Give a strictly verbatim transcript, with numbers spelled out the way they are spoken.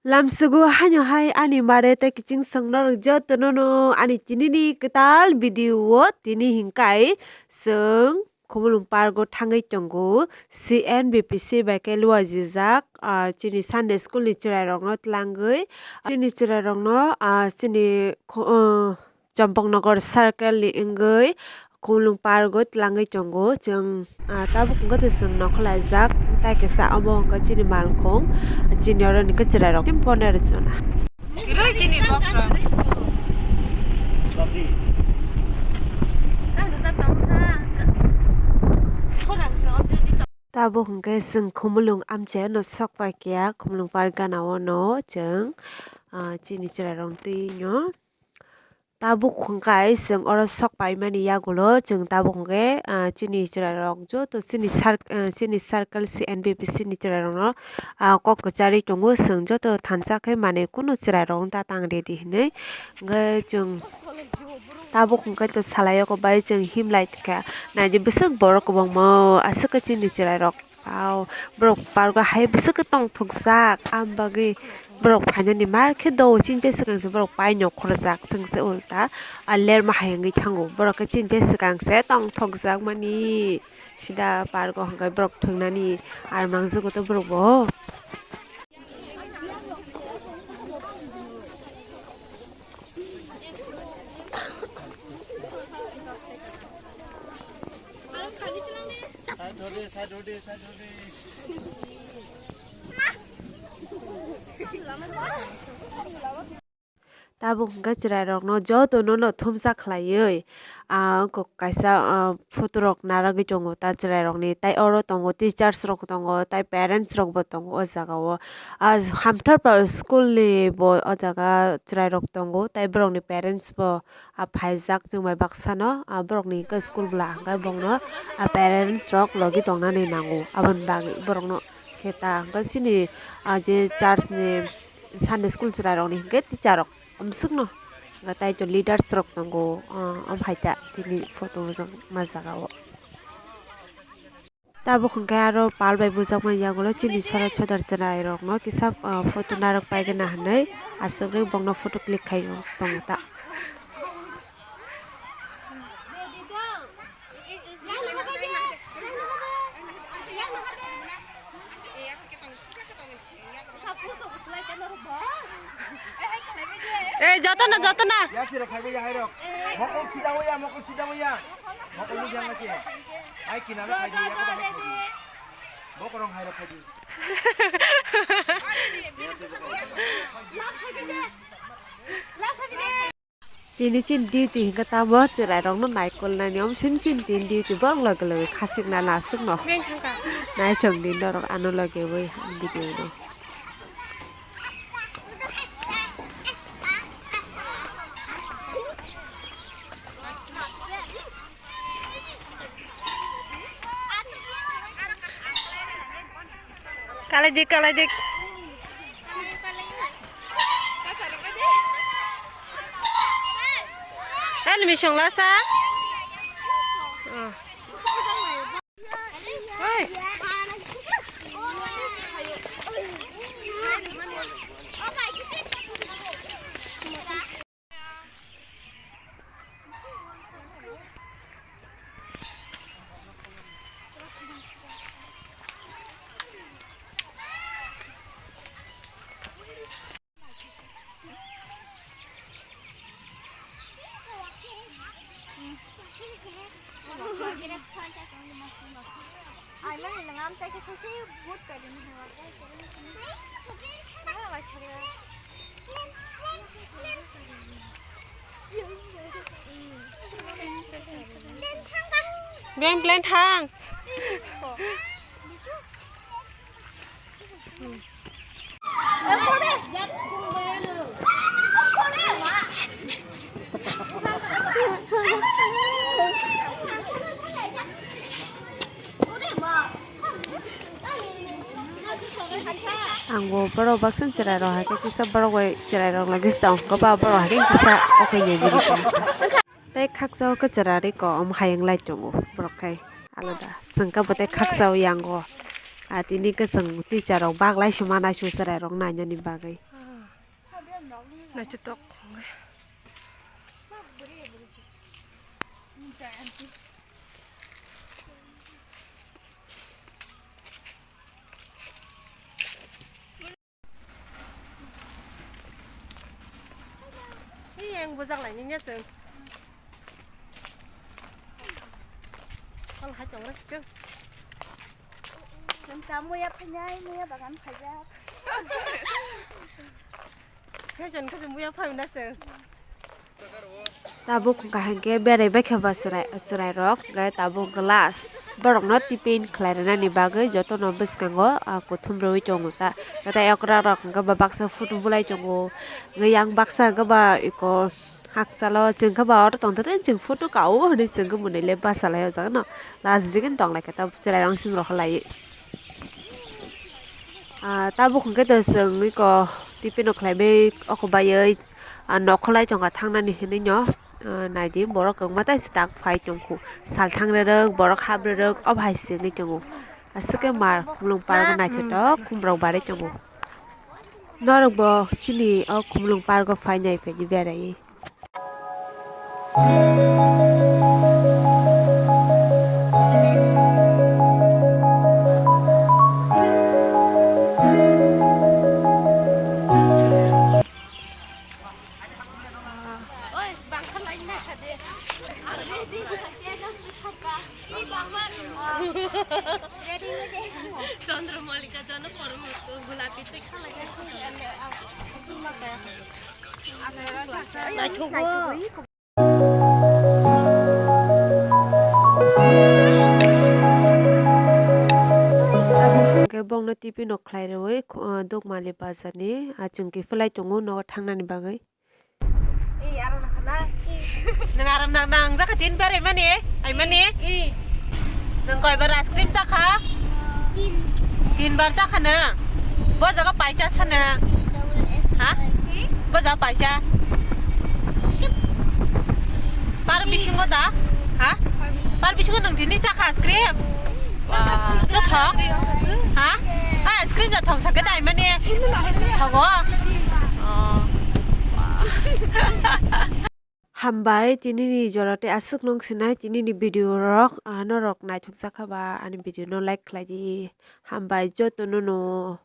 Lamsugo haino hai ani mare tei kiching songno rok jotono no ani tini ni kwtal video o tini hinkai chwng Khumulwng park o thangwi tongo C N B P C bai khe luajijak, ah, chini Sunday school ni chwrai rok no twlangwi chini chwrai rok no, ah, chini kho-, ah, Champaknagar circle ni wngwi Khumulwng park o twlangwi tongo. Chwng, ah, tabuk hwnkhe chwng nokha laijak, tai kisa omo hwnkhe chini malkhung, chini oro ni kwchwrai rok tei bono rw chwna. Kwrwi chini box rok. Tabuk hwnkhe chwng Khumulwng amchaino sok pai kha, Khumulwng park gana o no chwng, ah, chini chwrai rok twi no. Tabuk hwnkhe chwng oro sok paimani yagulo chwng tabuk hwnkhe, ah, chini chwrairok joto chini sar-, ah, chini circle C N B P C ni chwrairokno, ah, kok kwcharwi tongo. Chwng joto thansa khe manwi kunu chwrairokno ta tang ridi hinwi. Hwnkhe chwng tabuk hwnkhe to salaio kok bai chwng himlai kha naidi bwswk borok kwbangma aswk khe chini chwrairok. Wow, borok park o hai bwswk khe tongthokjak, aboni bagwi borok phainani mar khe do, chini je swkang se borok pai nongkhorjak, chwng se ulta, ah, lerma hai wngwi thango, borok khe chini je swkang se tongthokjak mani, sida park o hwnkhe borok thwngnani ar mangjago to borok bo. Tabuk hwnkhe chwrairokno jotono no thumsa khlaiwi, ah, wngkok kaisa, ah, photo rok narwgwi tongo ta chwrairokni, tei oro tongo teachers rok tongo, tei parents rok bo tongo o jaga o. Ah, Hamtharpar school ni bo o jaga chwrairok tongo, tei borokni parents bo, ah, phaijak chwng bai baksa no, ah, borokni hwnkhe school bwla hwnkhe bongno, ah, parents rok logi tongnani nango, aboni bagwi borokno khe ta hwnkhe chini, ah, je church ni Sunday school chwrairokni hwnkhe teacher rok. Amswkno hwnkhe tai to leaders rok tongo, ah, omo hai ta tini photo o jang ma jaga o. Tabuk hwnkhe aro pal bai bujakmani yagulo chini sora sodar chwrairokno kisa, ah, photo narwk paigwna hinwi aswk rwi bongno photo click khai tongo ta. Eh, joto na, joto na. Ya sirok phaibai ya hairok. Mokol sida waya, mokol sida waya. Mokol ni jang masi. Ai kinaro phaibai ya. Bokorong hairok phaibai. Tini chini duty hwnkhe tamo chwrairokno naikolnani, omo simi chini tini duty borok loge loge khachikna naswkno. Beng thangkha. Naichomdi norok ano loge ui video no. Kalaidik, kalaidik. Hel misong lasa. Ah. Oi. Beng plan thang. Ang bo borok baksa chwrai rok hai khe kisa borok bai chwrai rok logis tong khe ba borok hai khe kisa okhai nai bini tong kha. Tei khaksa o khe chwrai rok om hayung lai tongo borok khai. Chwng khe bo tei khakchao yango. A tini kwchwng teacher rok baglai sima naisu chwrai rok nainani bagwi. Naithotok. Yang bujak lai ni nya chwng. Hal hai tong rw chwng. Chwng ta muya phainai, muya bagan phaijak. Fashion khe chwng muya phaimna chwng. Tabuk hwnkha hinkhe berai baikha ba chwrai, chwrairok, hwnkhe tabuk glass. Borokno tiffin khlai rwnani bagwi jotono bwskango, ah, kuthum rwui tongo ta. Tei okra rok hwnkhe ba baksa photo bulai tongo. Hwnkhe yang baksa hwnkhe ba eko hakchalo chwng khe ba oro tongthote chwng photo ka-o hwnwi chwng khe mwnwi le bachalaio jagano. Last digini tonglaikha ta chwrairok simi rokha laiwi. Ah, tabuk hwnkhe to chwng eko tiffin rok khlaiwi oko baiwi, ah, nokholai tongkha thangnani hinwi no, ah, naidi borok kwbangma tai tak phai tongkhu. Salthang rwrwk, borok hap rwrwk, obo hai se wngwi tongo. Aswk khe mar khumlwng park naithotok khumrok barwi tongo. Norok bo chini o khumlwng park o phai nai phai di berai. Chandra Mallika jana kormo gulapi twi khalai. Hwnkhe bongno tiffin rok khlai rwui, ah, Dukmali bazar ni, ah, chwng kiphilai tongo nogo thangnani bagwi. Nwng aram nang nang jakha tin bar aimani, aimani? Nwng koibar ice cream chakha? Tin bar chakha nwng? Bo jaga paisa sana? Ha? Bo jaga paisa? Par bisingo da? Ha? Par bisingo nwng tini chakha ice cream? Wah, to thok? Ha? Ha, ice cream da thok sakhe dai mani? Thogo? Oh. Hambai tini ni jora tei aswk nung sinai tini ni video rok, ah, norok naithok jakha ba ani video no like khlai di. Hambai joto no no.